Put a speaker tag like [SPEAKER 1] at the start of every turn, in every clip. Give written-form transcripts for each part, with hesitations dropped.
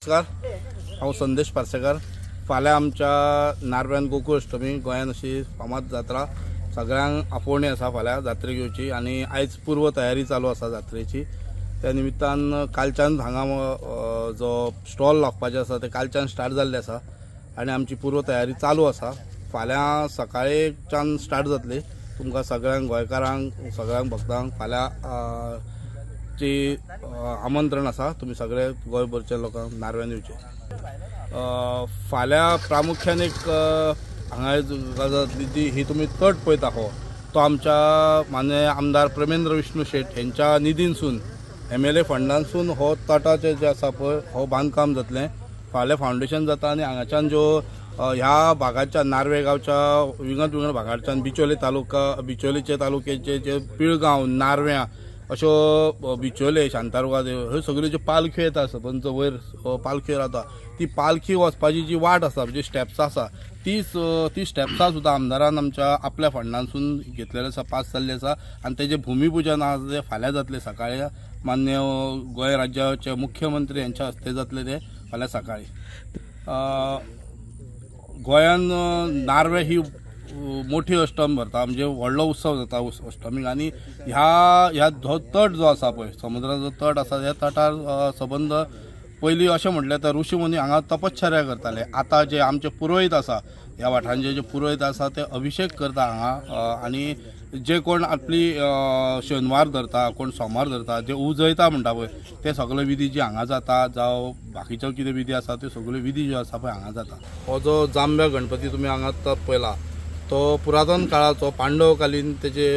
[SPEAKER 1] नमस्कार, हांव संदेश पार्सेकर। फाल्यां आमच्या नार्व्यान गोकुळ अष्टमी गोंयान अशी फामाद जात्रा सगळ्यांक आपोवणी आसा फाल्यां जात्रेक येवची आनी आयज पूर्व तयारी चालू आसा जात्रेची। त्या निमित्तान कालच्यान हांगा जो स्टॉल लागपाचे आसा ते कालच्यान स्टार्ट जाल्ले आसा आनी आमची पूर्व तयारी चालू आसा। फाल्यां सकाळीच्यान स्टार्ट जातली। तुमकां सगळ्यांक गोंयकारांक सगळ्यांक भक्तांक फाल्यां ची आमंत्रण आसा, तुमी सगळे गोंयभरच्या लोकांक नार्व्यान येवचे। फाल्यां प्रामुख्यान एक हांगा गजाल जातली ती ही तुमी तट पळयता हो तो आमच्या माननीय आमदार प्रेमेंद्र विष्णू शेट हेंच्या निधीनसून MLA फंडांसून हो तटाचें जें आसा पळय हो बांदकाम जातलें। फाल्यां फावंडेशन जाता आनी हांगाच्यान ज्यो ह्या भागाच्या नार्वे गांवच्या विंगड विंगड भागाच्यान बिचोले तालुका बिचोलेचे तालुक्याचे जे पिळगांव नार्व्यां अश्यो बिचोले शांतारुगा ह्यो सगळ्यो ज्यो पालख्यो येता सरपंच वयर पालख्यो रावता ती पालखी वचपाची जी वाट आसा म्हणजे स्टेप्स आसा ती स्टेप्सां सुद्दां आमदारान आमच्या आपल्या फंडांसून घेतलेले आसा, पास जाल्ले आसा आनी तेजें भुमीपुजन आज फाल्यां जातलें सकाळीं मान्य गोंय राज्याचे मुख्यमंत्री यांच्या हस्ते जातले ते फाल्यां सकाळीं। गोंयान नार्वे ही मोठी अष्टम भरता म्हणजे व्हडलो उत्सव जाता अष्टमीक आनी ह्या जो तट जो आसा पळय समुद्राचो तट आसा ह्या तटार सबंद पयलीं अशें म्हटलें तर ऋषी मुनी हांगा तपश्चर्या करताले। आतां जे आमचे पुरोहीत आसा ह्या वाठारांचे जे पुरोहीत आसा ते अभिषेक करता हांगा आनी जे कोण आपली शेनवार धरता कोण सोमार धरता जे उजयता म्हणटा पळय ते सगळे विधी जी हांगा जाता जावं बाकीच्यो कितें विधी आसा त्यो सगळ्यो विधी ज्यो आसा पळय हांगा जाता। हो जो जांब्या गणपती तुमी हांगा पळयला तो पुरातन काळाचो पांडवकालीन तेजे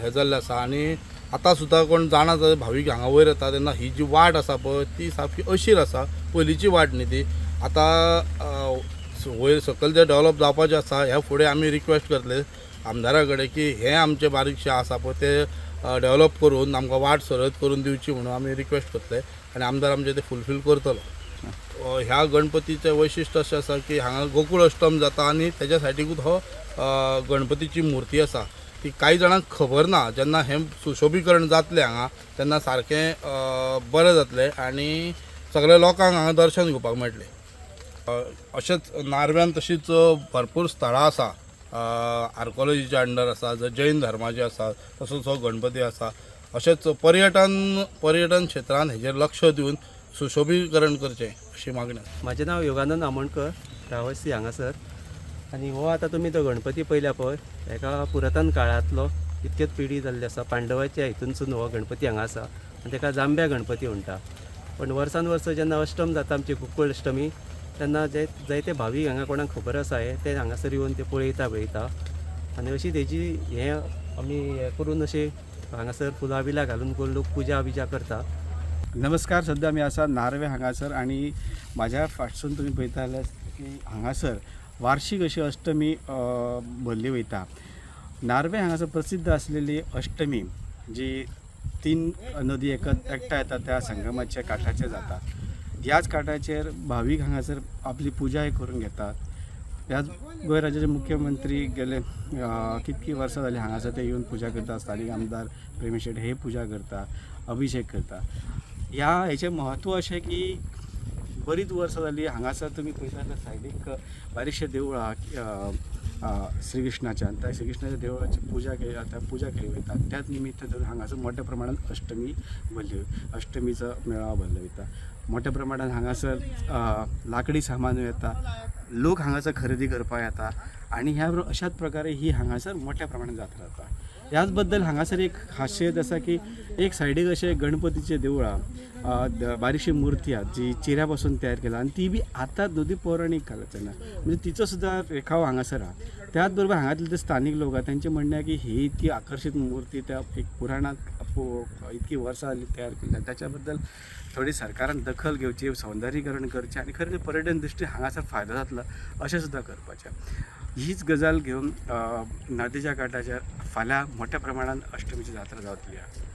[SPEAKER 1] हे जाल्ले आसा आनी आतां सुद्दां कोण जाणा जाल्यार भावीक हांगा वयर येता तेन्ना ही जी वाट आसा पळय ती सामकी अशीर आसा, पयलींची वाट न्ही ती। आतां वयर सकयल जे डेवलप जावपाचें आसा ह्या फुडें आमी रिक्वेस्ट करतले आमदारा कडेन की हें आमचें बारीकशें आसा पळय तें डेवलप करून आमकां वाट सरळ करून दिवची म्हणून आमी रिक्वेस्ट करतले आनी आमदार आमचें तें फुलफील करतलो। ह्या गणपतीचें वैशिश्ट अशें आसा की हांगा गोकुळ अष्टम जाता आनी तेज्या सायडीकूच हो गणपतीची मूर्ती आसा ती कांय जाणांक खबर ना। जेन्ना हें सुशोभीकरण जातलें हांगा तेन्ना सारकें बरें जातलें आनी सगळ्या लोकांक हांगा दर्शन घेवपाक मेळटलें। अशेंच नार्व्यान तशीच भरपूर स्थळां आसा आर्कोलॉजीच्या अंडर आसा, जैन धर्माचे आसा, तसोच हो गणपती आसा। अशेंच पर्यटन क्षेत्रान हेजेर लक्ष दिवन सुशोभीकरण करचें अशी मागणी आसा।
[SPEAKER 2] म्हाजें नांव योगानंद आमोणकर, रावसी हांगासर आनी हो आतां तुमी तो गणपती पळयल्या पळय एका पुरातन काळांतलो इतक्योच पिढी जाल्ली आसा पांडवाच्या हितूनसून हो गणपती हांगा आसा आनी ताका जांब्या गणपती म्हणटा। पण वर्सान वर्स जेन्ना अष्टम जाता आमची गोकुळ अष्टमी तेन्ना जे जायते भावीक हांगा कोणाक खबर आसा हे ते हांगासर येवन ते पळयता पळयता आनी अशी तेजी हें आमी हें करून अशें हांगासर फुलां बिलां घालून कोण लोक पुजा बिजा करता।
[SPEAKER 3] नमस्कार, सद्या आमी आसा नार्वे हांगासर आनी म्हाज्या फाटसून तुमी पळयता जाल्यार की हांगासर वार्षिक अशी अष्टमी भरली वयता। नार्वे हांगासर प्रसिद्ध आसलेली अष्टमी जी 3 नदी एकठांय येता त्या संगमाच्या काठाचेर जाता। ह्याच काठाचेर भावीक हांगासर आपली पुजाय करून घेतात। ह्याच गोंय राज्याचे मुख्यमंत्री गेले कितकी वर्सां जाली हांगासर ते येवन पुजा करता, स्थानीक आमदार प्रेमेश शेट हे पुजा करता, अभिषेक करता। ह्या हेचें म्हत्व अशें की बरीच वर्सां जाली हांगासर तुमी पळयता जाल्यार सायडीक बारीकशें देवूळ आहा श्रीकृष्णाचें आनी त्या श्रीकृष्णाच्या देवळाची पुजा केली जाता, पुजा केली वयता। त्याच निमित्त धरून हांगासर मोठ्या प्रमाणात अष्टमी भरली, अष्टमीचो मेळावो भरलो वयता। मोठ्या प्रमाणात हांगासर लाकडी सामानूय येता, लोक हांगासर खरेदी करपाक येता आनी ह्या अशाच प्रकारे ही हांगासर मोठ्या प्रमाणात जात्रा जाता। ह्याच बद्दल हांगासर एक खासियत आसा की एक सायडीक अशें गणपतीचें देवूळ आहा, बारीकशी मूर्ती आहा जी चिऱ्या पासून तयार केला आनी ती बी आतां दोनी पौराणीक काळाच्यान म्हणजे तिचो सुद्दां रेखाव हांगासर आहा। त्याच बरोबर हांगातले जे स्थानीक लोक आहा तेंचें म्हणणें आहा की ही इतकी आकर्शीत मूर्ती त्या एक पुराणांत इतकी वर्सां तयार केल्ली त्याच्या बद्दल थोडी सरकारान दखल घेवची, सौंदर्यीकरण करचें आनी खरें पर्यटन दृश्टी हांगासर फायदो जातलो अशें सुद्दां करपाचें। हीच गजाल घेवन नदीच्या काठाचेर फाल्यां मोठ्या प्रमाणान अष्टमीची जात्रा जातली आहा।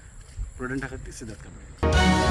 [SPEAKER 3] प्रुडंटा खातीर सिद्धार्थ.